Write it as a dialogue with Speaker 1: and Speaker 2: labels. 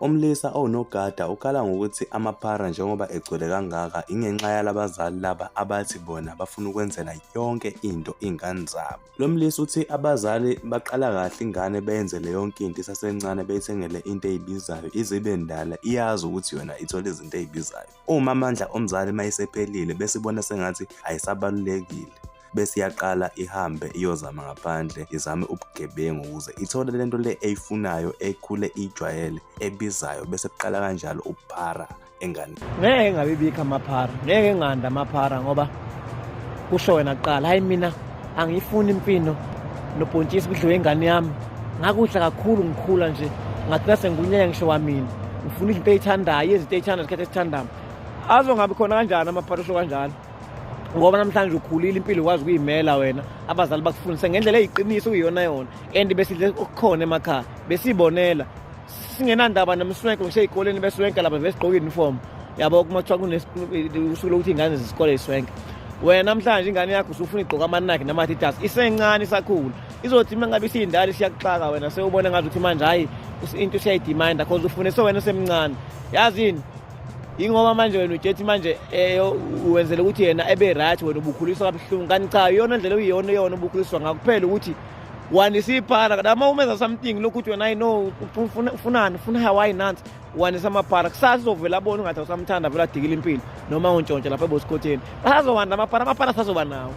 Speaker 1: Umlisa owunogada ukhala ngokuthi amaphara njengoba egcwele kangaka ingenxa yalabazali laba abathi bona bafuna ukwenzela yonke into iy'ngane zabo. Lo mlisa uthi abazali baqala kahle ingane beyenzele yonke into isasencane, beyithengele into eyibizayo ize ibe ndala iyazi ukuthi yona ithola izinto ey'bizayo. Uma amandla omzali mayesephelile bese ibona sengathi ayisabalulekile, bese iyaqala ihambe iyozama ngaphandle, izame ubugebengu ukuze ithole lento le eyifunayo, ekhule iyijwayele, ebizayo, bese kuqala kanjalo ubuphara enganeni.
Speaker 2: Ngeke ngabe bikho amaphara, ngeke nganda amaphara ngoba kusho wena kuqala, hayi mina angiyifuni imfino nobhontshisi kudliwe ingane yami, ngakudla kakhulu ngikhula nje ngagcina sengunyenya ngisho kwamina, ngifuna izinto eyithandayo, izinto eyithandayo isikhathi esithandayo. Azongabi khona kanjani amaphara usho kanjalo? Ngoba namhlanje ukhulile, impilo ukwazi ukuyimela wena, abazali bakufundise ngendlela eyiqiniso kuyiyona yona, and besidle okukhona emakhaya, besibonela singenandaba nomswenko ngisho ey'koleni beswenka lapha besigqoka uniform yabo, kuma kuthiwa kusuku lokuthi iy'ngane zesikole yiswenke. Wena namhlanje ingane yakho usufuna igqoka ama-Nike nama-Adidas isencane isakhula, izothi uma ngabe isiyindala isiyakuxaka wena, sewubona ngazi ukuthi manje hhayi into usiyayidimanda cause ufune sewena usemncane. Yazini yingoba manje wena ujethi manje wenzela ukuthi yena ebe right, wena ubukhuliswa kabuhlungu, kanti cha iyona ndlela okuyiyona yona ubukhuliswa ngakho kuphela ukuthi wandisa iphara. Kanti uma umenza something lokhu uthi wena I know ufunani, ufuna Hawaii nansi, wandisa amaphara, kusasa uzovela abone ungathi awusamthanda, vele adikile impilo noma untshontshe lapha ebosikhotheni, basazowanda amaphara, amaphara asazoba nawo.